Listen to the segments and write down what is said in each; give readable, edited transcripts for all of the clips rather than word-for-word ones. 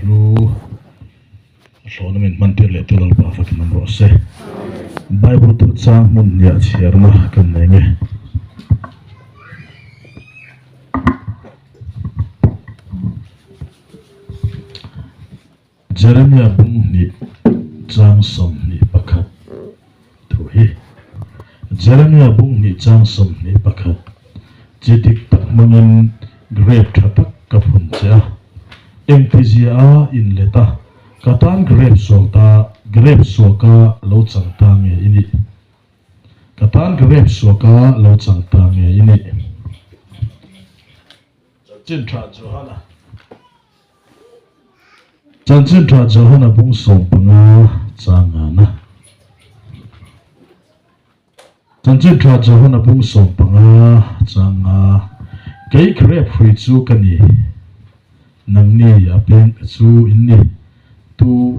hlu a hlawhna min hman tir leh tu Lalpa fakin awm rawh se. Bible thu chang hmun hniah chhiarna kan nei nge. Jeremia bung hnih chang 21 thu hi. Jeremia bung hnih chang 21, Chi dik tak hmangin grape tha tak ka phun che a, engtizia a inlet a, ka tan grape suak ta, grape suaka lo chang ta nge i nih? Ka tan grape suaka lo chang ta nge i nih? Chanchin tha Johana. Chanchin tha Johana bung 15 chang ngana. Chanchin tha Johana bung 15 chang nga. Kei grape hrui chu ka ni, nangni a peng te chu in ni. Tu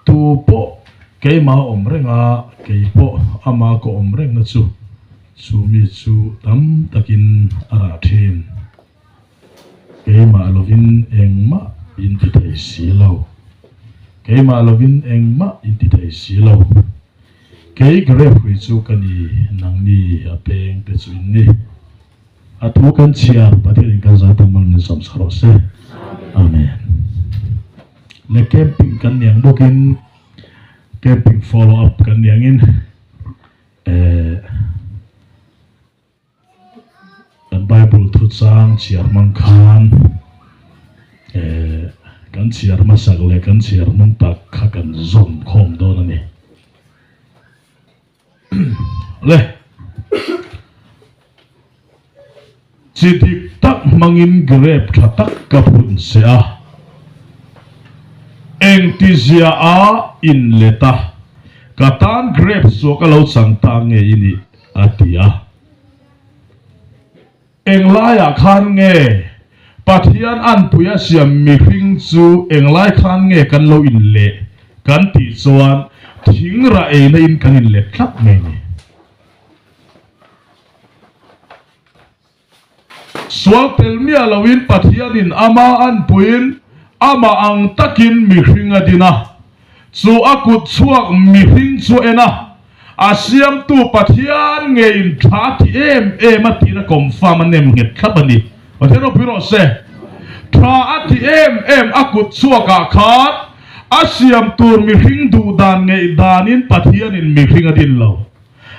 tu pawh keimah awm reng a, kei pawh ama ka awm rengna chu chu mi chu tam takin a rah thin. Keimah lovin engmah in ti thei si lo. Keimah lovin engmah in ti thei si lo. Kei grape hrui chu ka ni, nangni a peng te chu in ni. A thu kan chhiar, Pathianin kan zai tam mal min sawm sa rawh se. Amen. Le camping kan niang bawkin camping follow up kan niangin eh Kan Bible thuchang chhiar hmang khan eh kan chhiar hmasak leh kan chhiar hnung tak kha kan zawm khawm dawn a ni. Le chi dik tak hmangin grape tha tak ka phun se a, engtizia a inlet a, ka tan grape suak a lo chang ta nge i nih? A ti a. Englaiah khan nge Pathian anpui a siam mihring chu englai khan nge kan lo inleh kan tih chuan thing rah eina in kan inlet tlat mai ni. Sual tel miah loin Pathianin ama anpuiin amah ang takin mihring a din a, chu a kut chhuak mihring chu en a, a siamtu Pathian ngeiin tha ti em em a tiin a confirm a nem nghet thlap a ni. Pathian ropui rawh se. Tha a ti em em a kut chhuakah khan a siam tur mihring duhdan ngaihdanin Pathianin mihring a din lo.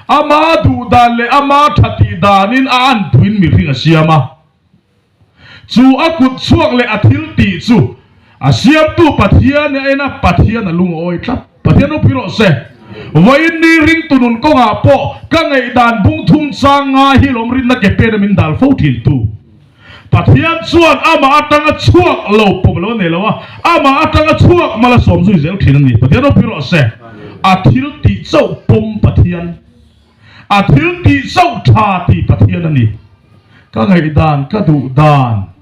Ama duh dan leh ama tha tih danin a anpuiin mihring a siam a. Chu a kut chhuak leh a thil tih chu a siamtu Pathian a en a, Pathian a lungawi tlat. Pathian ropui rawh se. Vawiin ni ringtu nun kawngah pawh ka ngaihdan bung thum chang ngai hi lawm rinna ke pen a min dal fo thintu. Pathian chuan amah atanga chhuak lo pawm lo a nei lo a, amah atanga chhuak mal a sawm zui zel thin a ni. Pathian ropui rawh se. A thil tih chauh pawm Pathian, a thil tih chauh tha tih Pathian a ni. Ka ngaihdan, ka duh dan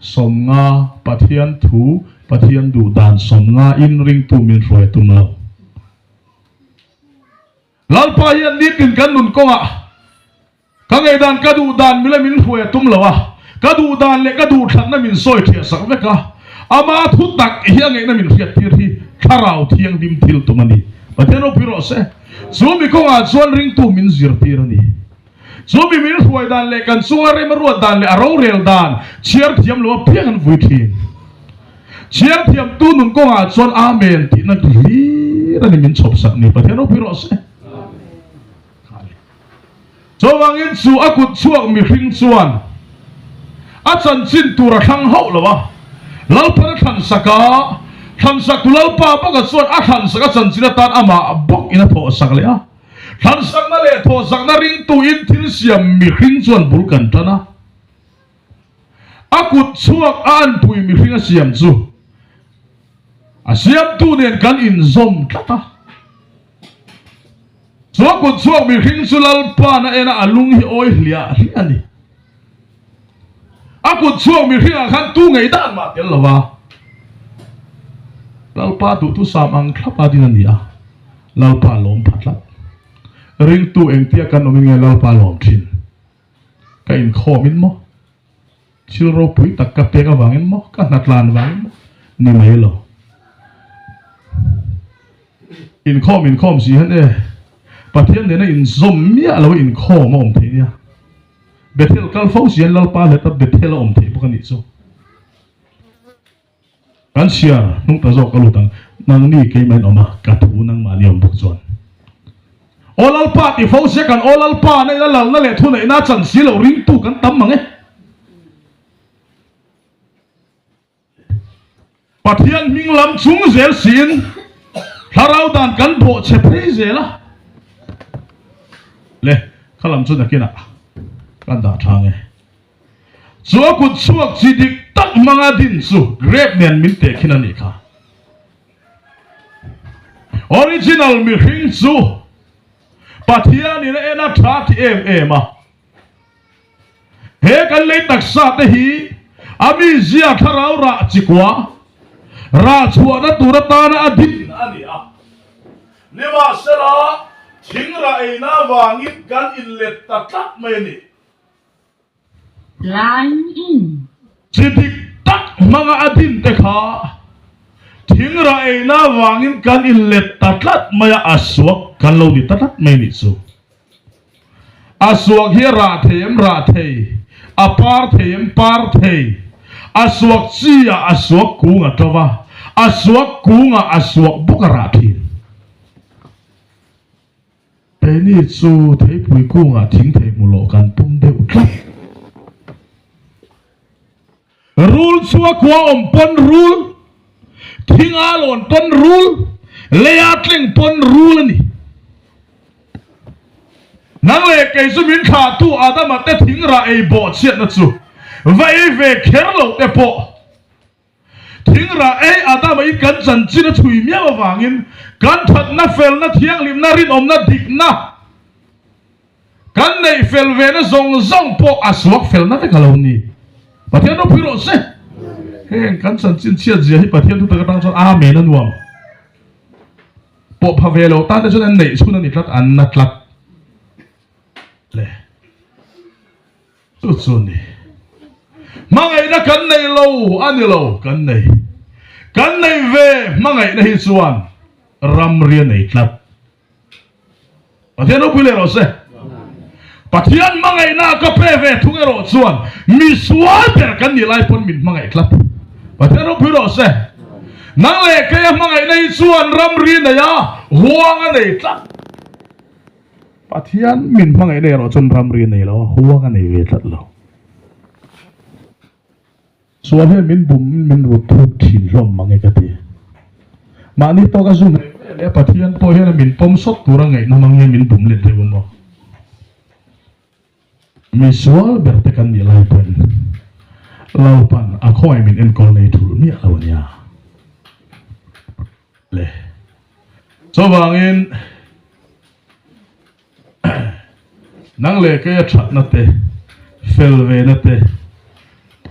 50, Pathian thu, Pathian duh dan 50 in ringtu min hruai tum lo. Lalpa hian nitin kan nun kawngah Ka ngaihdan ka duh dan mila min hruai a tum lo a, ka duh dan leh ka duhthlanna min sawi thiah sak vek a, ama thu tak hi a ngaihna min hriat tir hi thlarau thianghlim thil tum a ni. Pathian ropui rawh se. Chu mi kawngah chuan ringtu min zirtir a ni. Chu mi min hruai dan leh kan chunga rem a ruat dan leh a rorel dan chhiar thiam lo apiang an vui thin. Chhiar thiamtu nun kawngah chuan Amen tihna hlir a ni min chhawp sak ni. Pathian ropui rawh se. Chuvangin chu a kut chhuak mihring chuan a chanchin tur a thlang hauh lo a, Lalpan a thlan sak a, thlan sak tu Lalpa bawka chuan a thlan sak a chanchin atan amah bawk in a thawh sak leh a, thlan sakna leh thawh sakna ringtu in thil siam mihring chuan bul kan tan a, a kut chhuak a anpui mihring a siam chu a siamtu nen kan inzawm tlat a. Chu a kut chhuak mihring chu Lalpa'n a en a, a lung hi awi hliah hliah a ni. A kut chhuak mihringah khan tu ngei dan mah tel lo va, Lalpa duhthusam ang thlapa din a ni a, Lalpa lawm pha tlat. Ringtu engtia kan awmin nge Lalpa lawm thin? Ka inkhawmin maw? Thil ropui tak ka pek avangin maw, ka hnatlan vangin maw ni mai lo. Inkhawm inkhawm si hian e, Pathian nena inzawm miah lo inkhawm a awm thei nia. Bethel kal fo si hian Lalpa hleta Bethel a awm theih bawk a nih chu. Kan chhiar hnung ta zawk a lut ang. Nangni keimah in awm a, ka thu nangmahni awm bawk chuan. Aw Lalpa ti fo sia kan Aw Lalpa na ina lalna leh thuneihna a chan si loh ringtu kan tam mang e. Pathian hming lam chung zel siin thlarau dan kan bawh chhe phei zel a. Le, kha lam chu nakinah kan dah tha nge. Chu a kut chhuak chi dik tak hmanga din chu grape nen min tehkhin a nih kha. Original mihring chu Pathianin a en a tha ti em em a. He kan lei taksa te hi a mizia thlarau rah chikua rah chhuahna tur atana a din a ni a. Nimahsela, thing rah eina avangin kan inlet ta tlat mai a ni. Line in. Chi dik tak hmanga a din te kha thing rah eina avangin kan inlet ta tlat mai a, a suak kan lo ni ta tlat mai nih chu. A suak hi a rah thei em rah thei, a par thei em par thei, a suak chi ah a suak kung a to va, a suak kung ah a suak bawk a rah thin. Keini chu theipui kungah thing thei hmu loh kan tum deuh tlat. Rul chu a kua awm pawn rul, thinga lawn pawn rul, leia tleng pawn rul a ni. Nang leh kei chu min thlahtu Adama te thing rah ei bawh chhiatna chu va ei ve kher loh te pawh Thing rah ei Adama in kan chanchin a chhui miau avangin kan thatna, felna, thianghlimna, rinawmna, dikna kan neih fel vena zawng zawng pawh a suak felna vek a lo ni. Pathian ropui rawh se. Heng kan chanchin chhiat zia hi Pathian thutak atang chuan Amen a nuam. Pawh pha ve lo tan te chuan an neih chhun a ni tlat, an na tlat le. Chu chu ni. Hmangaihna kan nei lo a ni lo, kan nei. Kan nei ve hmangaihna hi chuan ramri a nei tlat. Pathian ropui leh rawh se. Pathian hmangaihna ka pe ve thung erawh chuan misual ber kan nih lai pawn min hmangaih tlat. Pathian ropui rawh se. Nang leh keia hmangaihna hi chuan ramri nei a, huang a nei tlat. Pathian min hmangaihna erawh chuan ramri a nei lo a, huang a nei ve tlat lo. Sual hian min bum in min rut thuk thin hlawm mang e ka ti. Mahni tawka zu ngei ve leh Pathian pawh hian min pawm sawt tura ngaihna hmang hian min bum let deuh a maw? Mi sual ber te kan nih lai pawhin Lalpan a khawngaih min enkawl nei thulh miah lo a nia. Le. Chuvangin nang leh keia thatna te, fel vena te,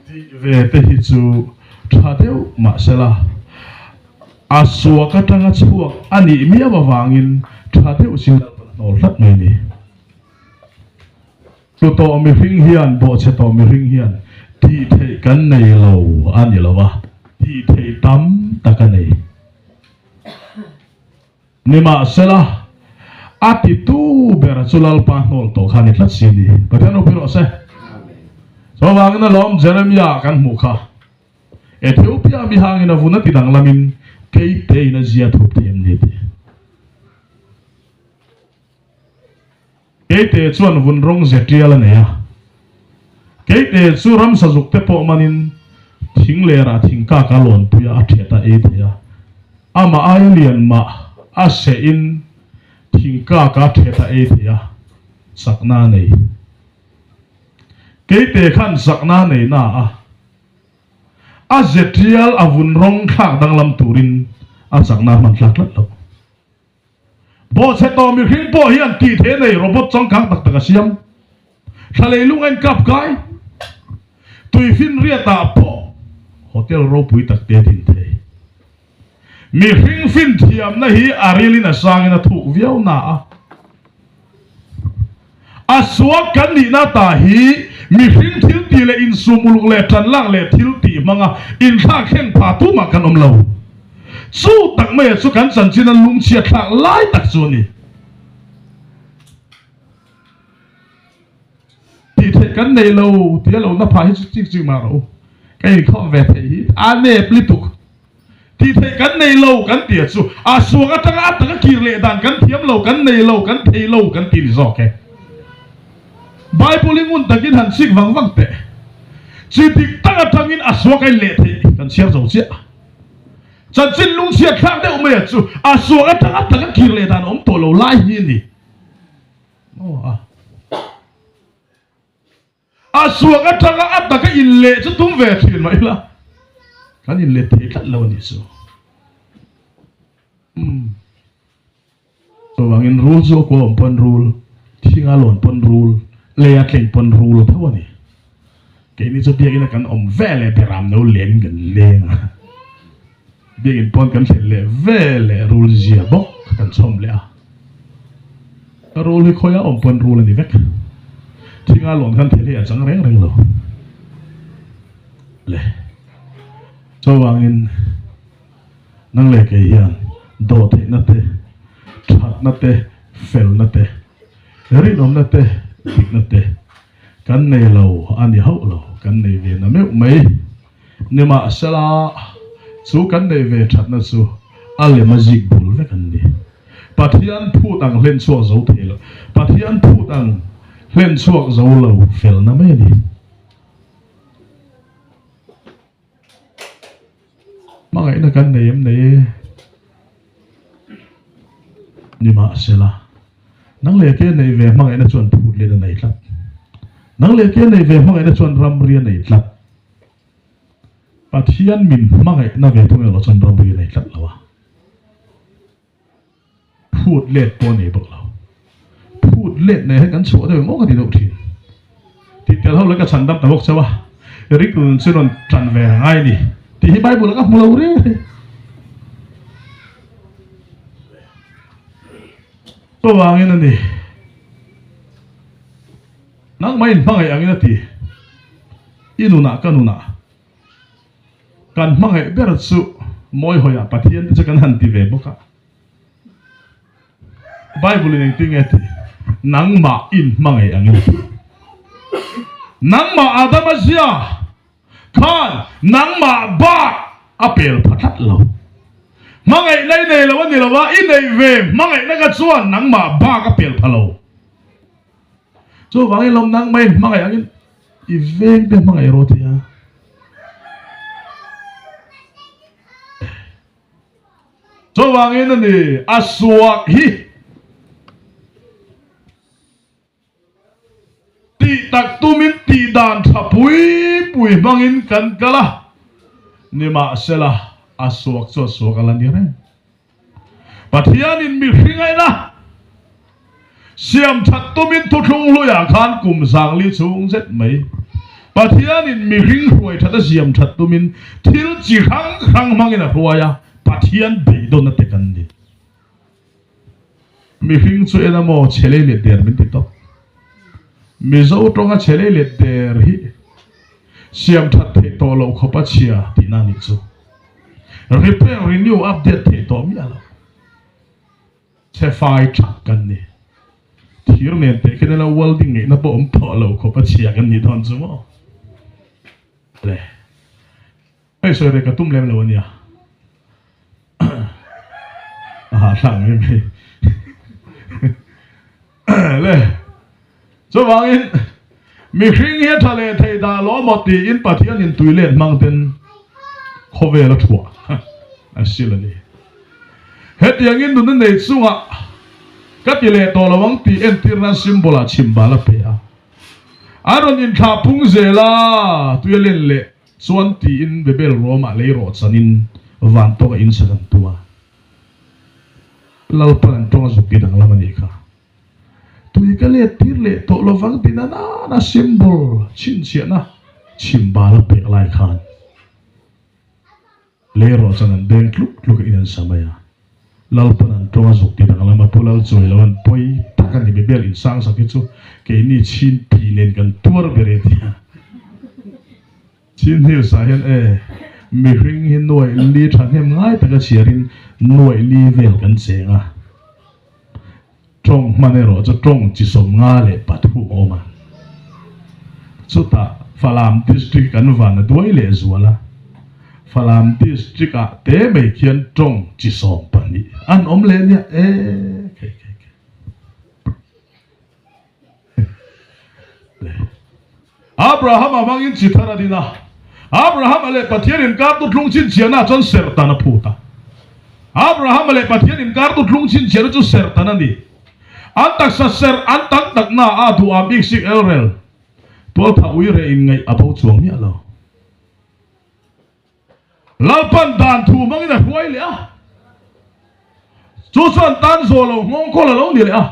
tih ve te hi chu tha deuh mahsela a suak atanga chhuak a nih miau avangin tha deuh sin Lalpan a hnawl hlat mai a ni. Tlu tawh mihring hian, bawhchhe tawh mihring hian tih theih kan nei lo a ni lo a, tih theih tam tak a nei. Nimahsela, a titu ber chu Lalpa hnawl tawh kha a ni tlat si ni. Pathian ropui rawh se. Chuvangin alawm Jeremiah kan hmuh kha, Ethiopia mi hangin a vun a ti danglamin keite in a zia thup thei em ni tih. Keite chuan vun rawng ze tial a nei a. Keite chu ramsa zuk te pawh manin thing lerah thing kak a lawnpui a, a thiat a ei thei a. Amah aia lian mah a sehin thing kak a thiat a ei thei a, chakna a nei. Keite khan chakna a nei na a, a ze tial a vun rawng thlak danglam turin a chakna a hman thlak tlat lo. Bawhchhe tawh mihring pawh hian tih theih a nei, robot changkang tak tak a siam. Thla leilung a inkap kai. Tuifinriat ah pawh hotel ropui tak te a din thei. Mihring fin thiamna hi a rilin a sangin a thuk viau na a. A suak kan nihna ta hi mihring thil tih leh insum uluk leh tan lak leh thil tih hmanga inthlak thleng pha tumah kan awm lo. Chu tak maia chu kan chanchin a lungchhiat thlak lai tak chu a ni. Tih theih kan nei lo tih a lo na phah hi chu chik chik mah rawh u. Ka inkhawm ve theih hi a nep lutuk. Tih theih kan nei lo kan tih chu a suak atanga a taka kir leh dan kan thiam lo, kan nei lo, kan thei lo kan ti ni zawk e. Bible i ngun takin han chik vang vang teh. Chi dik tak atangin a suak a inleh theih kan chhiar zo chiah. Chanchin lungchhiat thlak deuh mai a chu a suak atanga a taka kir leh dan a awm tawh lo lai hi a ni. Aw a. A suak atanga a taka inleh chu tum ve thin mah ila, kan inlet thei tlat lo a nih chu. Umm. Chuvangin rul chu a kuah awm pawn rul, thinga lawn pawn rul, leia tleng pawn rul tho a ni. Keini chu biakina kan awm ve leh beram no lengin kan leng a. Biakinn pawn kan thlen leh ve leh rul zia bawk kan chhawm leh a. Ka rul hi khawiah awm pawn rul a ni vek. Thinga lawn khan thil hi a chang reng reng lo le. Chuvangin nang leh kei hian dawhtheihna te, thatna te, felna te, rinawmna te, dikna te kan nei lo a ni hauh lo, kan nei ve na meuh mai. Nimahsela, chu kan neih ve thatna chu a lem a zik bul vek an ni. Pathian phut ang hlen chhuak zo thei lo, Pathian phut ang hlen chhuak zo lo felna mai a ni. Hmangaihna kan nei em nei e? Nimahsela, nang leh ke neih ve hmangaihna chuan phut let a nei tlat. Nang leh ke neih ve hmangaihna chuan ramri a nei tlat. Pathian min hmangaihna ve thung erawh chuan ramri a nei tlat lo a, phut let pawh a nei bawk lo. Phut let nei hian kan chhuah deuh em aw ka ti deuh thin. Tih tel ho leh ka chhan dam ta bawk chauh a, Rick nun chu rawn tan ve a ngai a ni tih hi Bible ah ka hmu lo reng reng. Chuvangin a ni. Nangmah in hmangaih angin a ti. I nunah ka nunah kan hmangaih ber chu mawihawiah Pathian te chu kan han ti ve bawk a. Bible in engtin nge a tih? Nangmah in hmangaih angin a ti. Nangmah Adama zia khan nangmah bak a pel pha tlat lo. Hmangaihna i nei lo a ni lo a, i neih ve hmangaihna ka chuan nangmah bak a pel pha lo. Chuvangin lawm nang mai hmangaih angin i veng te hmangaih rawh ti a. Chuvangin a ni a suak hi tih tak tumin tih dan tha pui pui hmangin kan kal a, nimahsela a suak chu a suak a la ni reng. Pathianin mihring a en a, siam that tumin thuthlung hluiah khan kum zangli chhung zet mai Pathianin mihring hruai that a siam that tumin thil chi hrang hrang hmangin a hruai a, Pathian beidawn a te kan ni. Mihring chu en a maw chhe lei let der min ti tawp. Mizo tawnga chhe lei let der hi siam that theih tawh loh khawp a chhia tihna a nih chu. Repair, renew, update theih tawh miah lo. Chhe fai thak kan ni. Thir nen teh khin ila welding ngeihna pawh awm tawh lo khawp a chhia kan nih dawn chu maw. Le. Hei sawi reh ka tum lem lo a nia. A hahthlak mai mai. Le. Chuvangin, mihring hi a tha leh thei dah lo maw tiin Pathianin tui let hmang ten khawvel a thuah a sil a ni. Hetiangin nunna nei chungah ka ti leh tawh lo ang tih entir nan symbol ah chhimbal a pe a. A rawn inthlah phung zel a, tui a len leh chuan tiin Bebel ruamah lei rawh chanin van tawka in sak an tum a. Lalpan an tawng a zuk ti danglam a nih kha. Tui ka let tir leh tawh lovang ti na nana symbol chhinchhiahna chhimbal a pek lai khan lei rawh chuan an beng tluk tluk in an sa mai a. Lalpan an tawng a zuk ti danglam a, Pu Lalchuai lo an pawi tak a ni, mi bel insang sak hi chu keini chhin pi nen kan tuar ber e tia. Chin Hills ah hian e mihring hi nuaih li thahnem ngai taka chhiarin nuaih li vel kan cheng a, tawng hman erawh chu tawng chi 53 a awm a. Chutah Falam District kan van a duai leh zual a, Falam District ah te mai khian tawng chi 12 an awm leh nia e khei khei khei. Abrahama hmangin chi thar a din a. Abrahama leh Pathian inkar tutlung chhinchhiahna chuan serhtan a phut a. Abrahama leh Pathian inkar tutlung chhinchhiahna chu serhtan a ni. An taksa serh an tam takna a duham bik sik elrel tualthah ui reh in ngaih a bo chuang miah lo. Lalpan dan thu hmangin a hruai leh a. Chu chuan tan zawh lo nghawng kawl a lo ni leh a.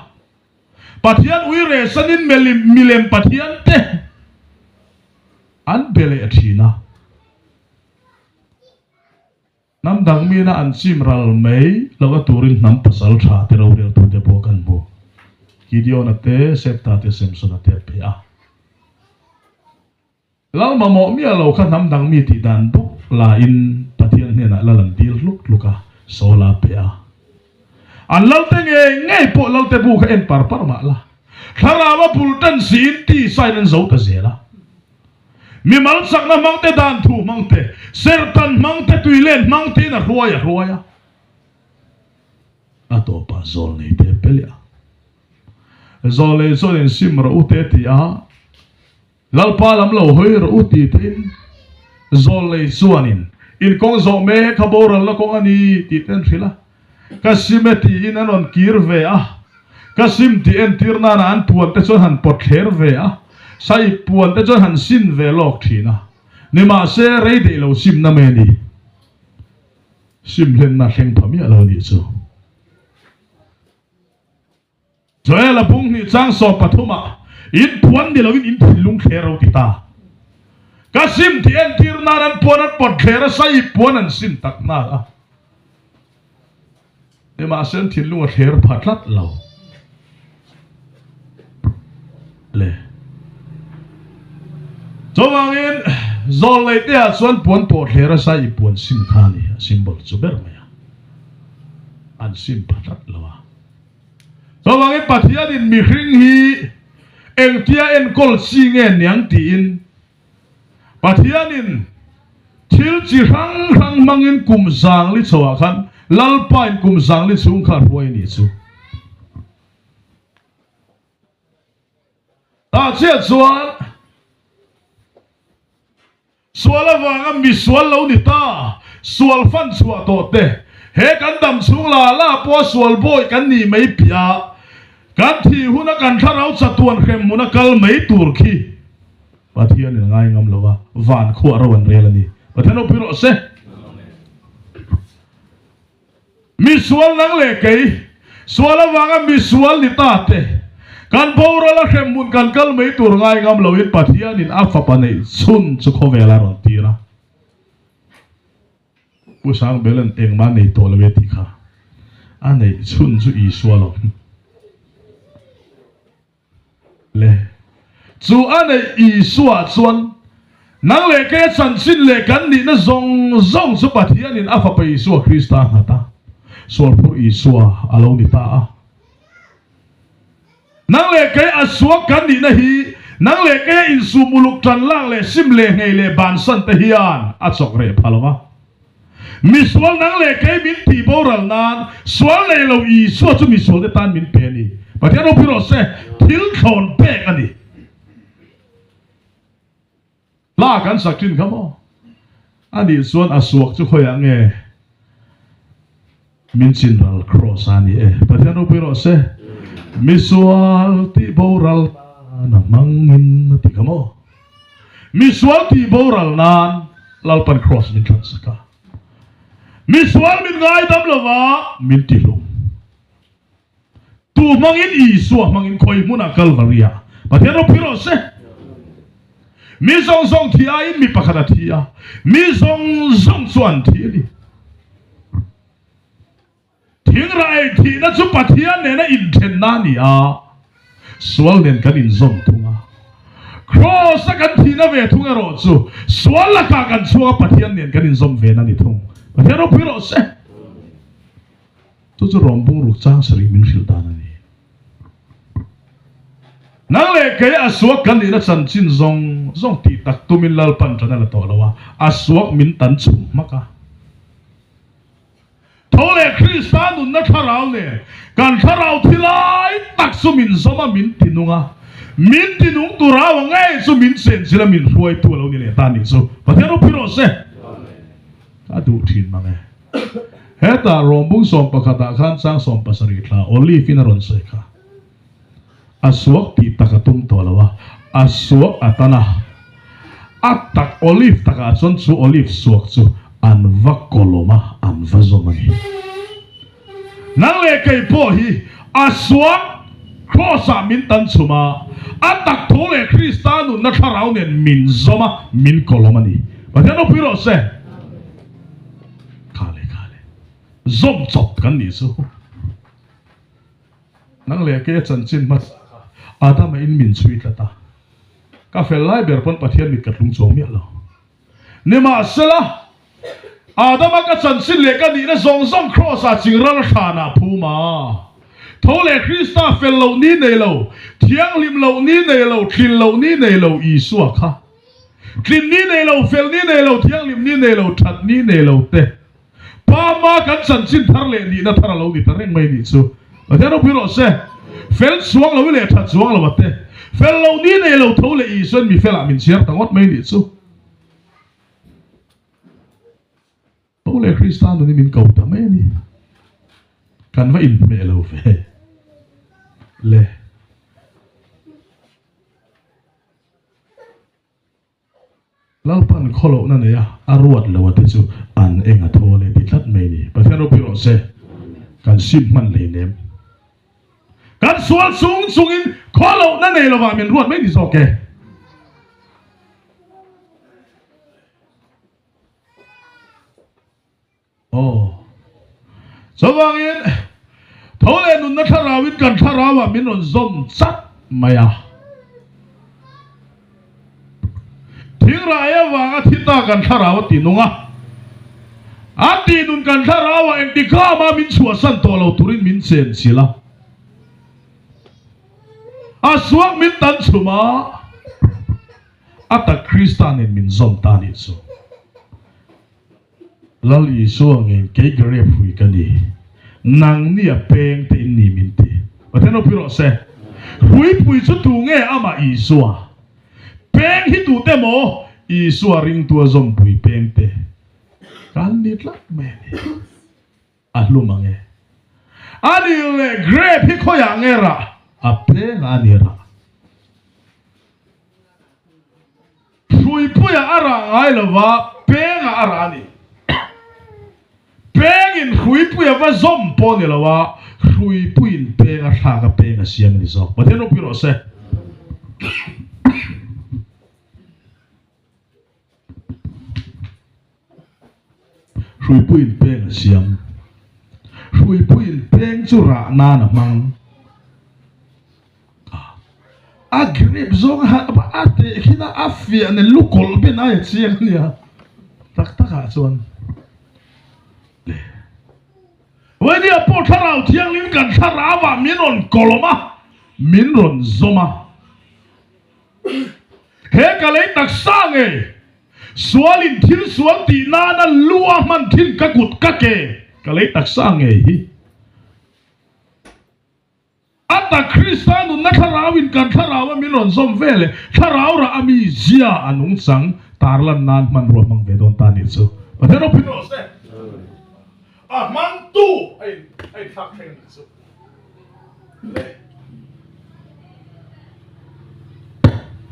Pathian ui rehsanin milem Pathian te an be leh thin a. Hnam dang mina an chim ral mai lohna turin hnam pasal tha te roreltute pawh kan hmu. Gideon-a te, Septa te, Samson-a te a pe a. Lal mamawh miah lo kha hnam dang mi tih dan bawk laiin Pathian hnenah lal an dil hluk hluk a, Saul a pe a. An lalte ngei ngei pawh lalte bu kha en par par mah la, thlarau a bul tan siin tisain an zo ta zel a. Mimal chakna hmang te, dan thu hmang te, serhtan hmang te, tuilen hmang tein a hruai a hruai a. A tawpah zawl nei te pe leh a. Zawl nei chuan insim rawh u te ti a. Lalpa lam lo hawi rawh u ti tein Zawllei chuanin in kawng zawh mek kha boralna kawng a ni tih te an hrilh a. Ka sim e tiin an rawn kir ve a, ka sim tih entir nana an puan te chuan han pawt thler ve a, sahip puan te chuan han sin ve lawk thin a. Nimahse rei deih lo simna mai a ni. Sim hlenna thleng pha miah lo a nih chu. Joel a bung hnih chang 13 ah in puan ni loin in thinlung thler ro ti ta. Ka sim tih entir nan an puan an pawt thler a sai puan an sim tak nghal a. Nimahse an thinlung a thler pha tlat lo. Le. Chuvangin zawl nei te ah chuan puan pawh thler a sai puan sim kha a ni a symbol chu ber mai a. An sim pha tlat lo a. Chuvangin Pathianin mihring hi engtia enkawl chi nge niang tiin Pathianin thil chi hrang hrang hmangin kum zangli chhoah khan Lalpain kum zangli chhung kha a hruai a nih chu. Tah chiah chuan Sual avanga misual lo ni ta, sual fan chhuah tawh te, he kan dam chhung la la pawha sual bawi kan nih mai piah, kan thih huna kan thlarau chatuan hrem hmuna kal mai tur khi Pathianin a ngai ngam lo a, van khuah ro an rel a ni. Pathian ropui rawh se. Misual nang leh kei, sual avanga misual ni ta te, kan boral a hremhmun kan kal mai tur ngai ngam loin Pathianin a fapa neih chhun chu khawvel a rawn tir a. Pu Sangbela'n engmah nei tawh lo e tih kha a neih chhun chu Isua lo. Le. Chu a neih Isua chuan, Nang leh kei a chanchin leh kan nihna zawng zawng chu Pathianin a Fapa Isua Krista a nghat a, sualphur Isua a lo ni ta a. Nang leh kei a suak kan nihna hi nang leh kei a insum uluk tan lak leh sim leh nghei leh bansan te hian a chawk reh pha lo va. Misual nang leh kei min tih boral nan sual nei lo Isua chu misual te tan min pe a ni. Pathian ropui rawh se, thil thlawn pek a ni. Hla kan sak thin kha maw? A nih chuan a suak chu khawiah nge min chin ral cross a ni e. Pathian ropui rawh se, misual tih boral nan a hmangin a ti kha maw? Misual tih boral nan Lalpan Kraws min thlan sak a. Misual min ngaidam lova min ti hlum. Tu hmangin Isua hmangin khawi hmunah Kalvari ah Pathian ropui rawh se. Mi zawng zawng thi aiin mi pakhat a thi a, mi zawng zawng chu an thi a ni. Thingrah ei thihna chu Pathian nena inthenna a ni a, sual nen kan inzawm thung a. Kraws-a kan thihna ve thung erawh chu sual lakah kan chhuak a, Pathian nen kan inzawm ve na ni thung. Pathian ropui rawh se. Chu chu rawng bungruk chang sarih min hrilh dan a ni. Nang leh kei a suak kan nihna chanchin zawng zawng tih tak tumin Lalpan ṭan a la tawh lo a, a suak min tan chhum hmak a. Tho leh Krista nunna thlarau nen kan thlarau thi lai tak chu min zawm a, min ti nung a, min ti nung tur au ang ngei chu min chenchilh a, min hruaitu a lo ni leh ta nih chu Pathian ropui rawh se. Ka duh thin mang e. Hetah Rawmbung sawmpakhatah khan chang 70 thla Olive in a rawn sawi kha. A suak tih tak a tum tawh lo a, a suak a tan a. A tak Olive takah chuan chu Olive suak chu an va kawlawm a, an va zawm a ni. Nang leh kei pawh hi a suak Kraws ah min tan chhum a, a tak tho leh Krista nunna thlarau nen min zawm a, min kawlawm a ni. Pathian ropui rawh se. Kha le kha le. Zawm chawp kan nih chu. Nang leh kei a chanchin hmasa kha Adama in min chhui tlat a. Ka fel lai ber pawn Pathian mit ka tlung chuang miah lo. Nimahsela, Adama ka chanchin leh ka nihna zawng zawng Kraws-ah chingral hranah phum a. Tho leh Krista fel loh ni nei lo, thianghlim loh ni nei lo, tlin loh ni nei lo Isua kha. Tlin ni nei lo, fel ni nei lo, thianghlim ni nei lo, that ni nei lo te. Pa hma kan chanchin thar leh nihna thar a lo ni ta reng mai nih chu. Pathian ropui rawh se. Fel chuang lo i leh that chuang lo a te. Fel lo ni nei lo tho leh Isuan mi felah min chhiar ta ngawt mai nih chu. Tho leh Krista nun hi min ko ta mai a ni. Kan va inhmeh lo ve le. Lalpan khawlohna nei a, a ruat lo a te chu an eng a thawl e ti tlat mai ni. Pathian ropui rawh se, kan sim hman hlei nem. Kan sual chung chungin khawlohna nei lovah min ruat mai ni zawk e. Aw. Chuvangin, tho leh nunna thlarauin kan thlarauah min rawn zawm chat mai a. Thingrah avanga thi ta kan thlarau a ti nung a. A tih nun kan thlarauah engti kama min chhuahsan tawh lo turin min chenchilh a. A suak min tan chhum a, a tak Krista nen min zawm ta nih chu. Lal Isua ngei kei grape hrui ka ni, nangni a peng te in ni min ti. Pathian ropui rawh se. Hruipui chu tu nge amah Isua? Peng hi tute maw? Isua ringtu a zawmpui peng te kan ni tlat mai a ni. A hlum ang e. A nih leh grape hi khawiah nge rah? A pengah a ni rah. Hruipuiah a rah ngai lo va, pengah a rah a ni. Pengin hruipuia va zawm pawh a ni lo a, hruipuiin peng a thlak a, peng a siam a ni zawk. Pathian ropui rawh se. Hruipuiin peng a siam. Hruipuiin peng chu rah nan a hmang. A grep zawng a a teh khin a, a fiah nen lu kawlh ben ai a chiang a nia. Tak takah chuan le. Vawihnia pawh thlarau thianghlim kan thlarauah min rawn kawlawm a, min rawn zawm a. He ka lei taksa ngei sualin thil sual tih nana lu a hman thin ka kut ka ke ka lei taksa ngei hi a tak Krista nunna thlarauin kan thlarau a min rawn zawm ve leh thlarau rah a mi zia a nungchang tarlan nan hmanrua hmang ve dawn ta nih chu Pathian ropui rawh se. A hmangtu a in a inthlak thleng a nih chu le.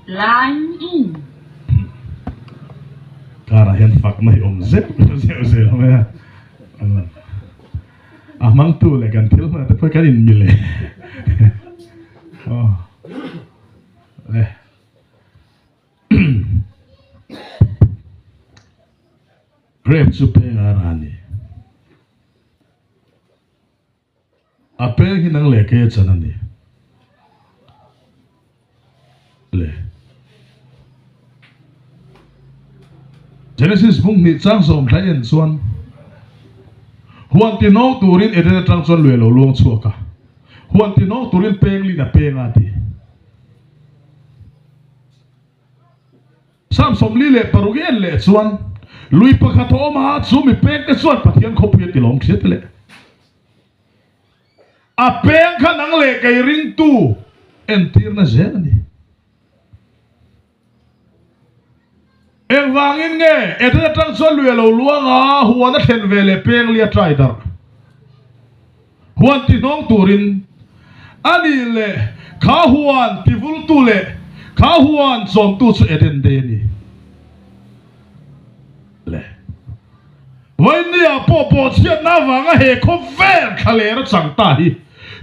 Line in. Karah hian fakna hi awm zeuh zeuh zel mai a. A hmangtu leh kan thil hman te pawh kan inmil e. Aw le. Grape chu peng a ra a ni. A peng hi nang leh kei a chan a ni. Le. Genesis bung hnih chang sawm thla en chuan huan ti hnawng turin Eden atang chuan lui a lo luang chhuak a, huan ti hnawng turin peng lin a peng a ti. Psalm 46 i en leh chuan lui pakhat a awm a, chu mi peng te chuan Pathian khawpui a ti lawm thin a ti leh. A peng kha nang leh kei ringtu entirna zel a ni. Engvangin nge Eden atang chuan lui a lo luang a, huan a thlen ve leh peng li a trai darh. Huan ti hnawng turin a nih leh kha huan ti vultu leh kha huan chawmtu chu Eden day a ni. Le. Vawinia pawh bawhchhiatna avanga he khawvel thlaler a chang ta hi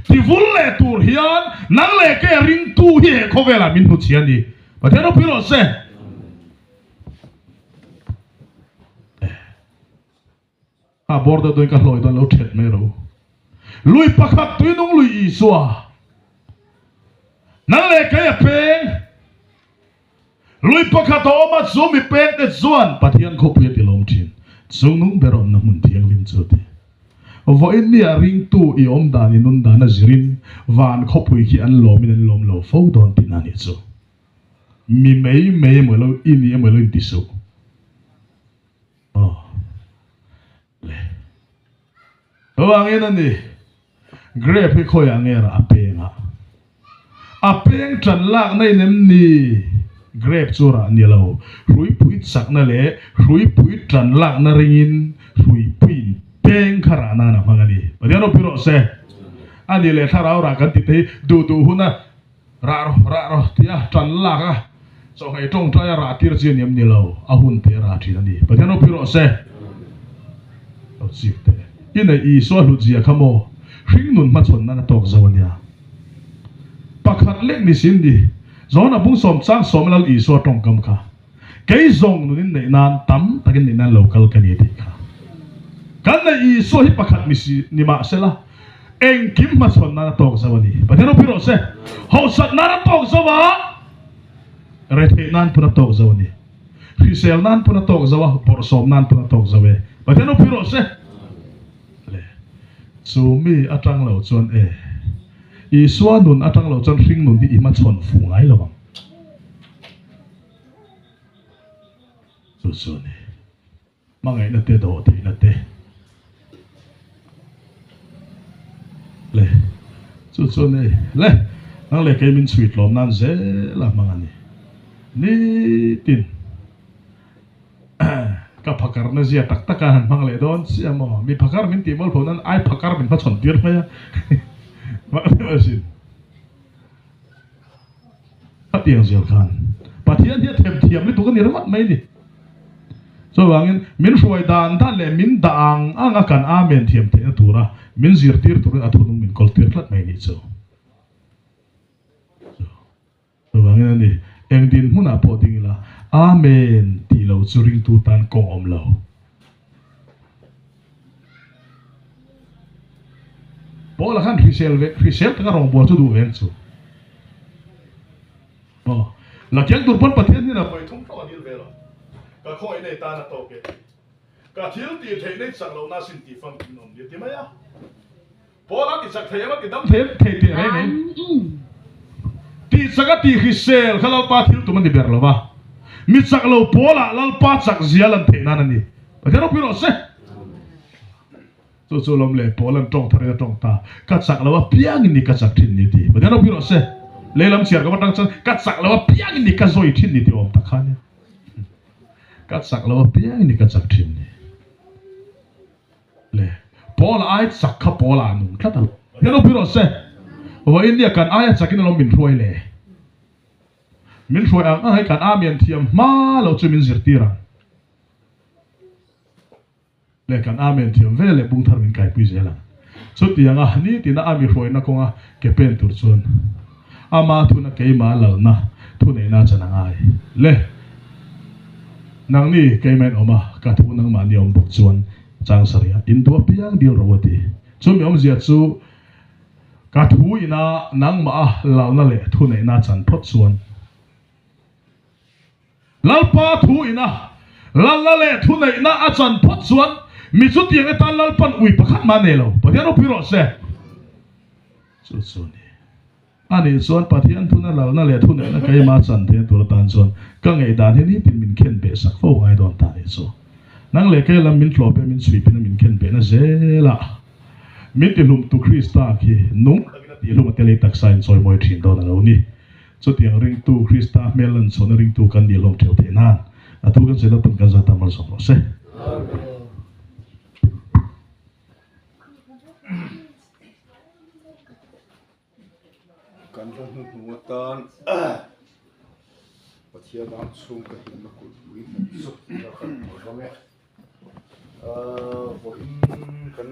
ti vul leh tur hian nang leh kei a ringtu hi he khawvelah min hmu chhi a ni. Pathian ropui rawh se. A bawr deuh deuhin ka hlawi dawn lo thet mai rawh u. Lui pakhat tuinung lui Isua nang leh kei a peng. Lui pakhat a awm a, chu mi pengte chuan Pathian khawpui a ti lawm thin. Chungnung ber awmna hmun thianghlim chu a ti. Vawiin nia ringtu i awm dan i nun dan a zirin van khawpui khi an lawmin an lawm lo fo dawn tihna a nih chu. Mi mai mai emaw lo i ni emaw lo inti suh. Aw. Le. Chuvangin a ni, grape hi khawiah nge rah a peng a? A peng tan lakna in em ni? Grape chu rah ni lo, hruipui chakna leh hruipui tan lakna ringin hruipuiin peng kha rah nan a hmang a ni. Pathian ropui rawh se. A ni leh thlarau rah kan ti te hi duh duh huna Rah rawh, rah rawh tia tan lak a, chawhmeh tawngtai a rah tir chi a ni em ni lo, a hun te a rah thin a ni. Pathian ropui rawh se. Lo chik teh. I neih Isua hlut zia kha maw? Hringnun hmachhawn nan a tawk zo a nia. Pakhat lek ni sin ni, Johana bung sawm chang sawm Lal Isua tawngkam kha. Kei zawng nun in neih nan tam takin neih nan lo kal ka ni tih kha. Kan neih Isua hi pakhat mi si ni mah sela, engkim hmachhawn nan a tawk zo a ni. Pathian ropui rawh se. Hauhsat nan a tawk zo a, retheih nan pawn a tawk zo a ni. Hrisel nan pawn a tawk zo a, bawrhsawm nan pawn a tawk zo e. Pathian ropui rawh se. Le, chu mi atang lo chuan e, Isua nun atang lo chuan hringnun hi i hmachhawn fuh ngai lo ang. Chu chu a ni. Hmangaihna te dawh theihna te le chu chu a ni le nang leh kei min chhui tlawm nan zel a hmang a ni. Nitin ka phakarna zia tak tak a han hmang leh dawn chiah maw? Mi phakar min tih mual pho nan ai phakar min hmachhawn tir mai a mak deuh asin. A tiang zel khan Pathian hi a themthiam lutuk a ni ringawt mai ni. Chuvangin min hruai dan dan leh min dah ang ang a kan Amen thiam theihna tura min zirtir turin a thunung min kawl tir tlat mai ni chu. Chuvangin a ni, eng dinhmunah pawh ding ila Amen tih lo chu ringtu tan kawng awm lo. Paula khan hrisel ve, hrisel taka rawngbâwl chu duh ve ang chu. Aw, la kiang tur pawn Pathian hian a vawi thum hlawh a dil ve lo. Ka khawngaih nei tan a tawk e. Ka thil tih theih nei chak lohna sin tih famkim awm nia ti mai a. Paula ti chak thei em a ti dam thei em thei teh reng em? Tih chak a tih hrisel kha Lalpa thil tum a ni ber lo va. Mi chak lo Paula Lalpa chak zia lan theih nan a ni. Pathian ropui rawh se. Chu chu lawm leh Paul an tawng tharin a tawng ta. Ka chak lo apiangin ni ka chak thin ni ti. Pathian ropui rawh se. Lehlam chhiar ka va tang chuan ka chak lo apiangin ni ka zawi thin ni ti awm tak kha nia. Ka chak lo apiangin ni ka chak thin ni. Le Paul ai chak kha Paul ah nung tlat a lawm. Pathian ropui rawh se. Vawiin nia kan aia chakin alawm min hruai le. Min hruai ang ang hei kan Amen thiam hma lo chu min zirtir ang. Leh kan Amen thiam ve leh bung thar min kaipui zel ang. Chutianga nitina a mi hruaina kawnga ke pen tur chuan ama thuna keima lalna thuneihna chan a ngai. Le nangni keima in awm a, ka thu nangmahni awm bawk chuan chang sarih a, in duh apiang dil rawh u a ti. Chumi awmzia chu. Ka thu ina nangmah a lalna leh thuneihna a chan phawt chuan. Lalpa thu ina lalna leh thuneihna a chan phawt chuan mi chutiang atan Lalpan ui pakhat mah a nei lo. Pathian ropui rawh se. Chu chu a ni. A nih chuan Pathian thuna lalna leh thuneihna keimah chan theih tur atan chuan ka ngaihdan hi nitin min khen beh sak fo ngai dawn ta nih chu. Nang leh kei lam min tlawp e min chhuipin a min khen behna zel a. Min tihlum tu Krista khi nung takin a tihlum a telei taksa in chawimawi thin dawn a lo ni. Chutiang ringtu Krista hmel lan chhuahna ringtu kan nih hlawm theuh theih nan a thu kan sawi lo pawn kan zat a malsawm rawh se. Kan hla hnuhnung atan Pathian ang chhung ka himna kulhpui hmuh chu ila kan hmu hlawm e. Vawiin kan.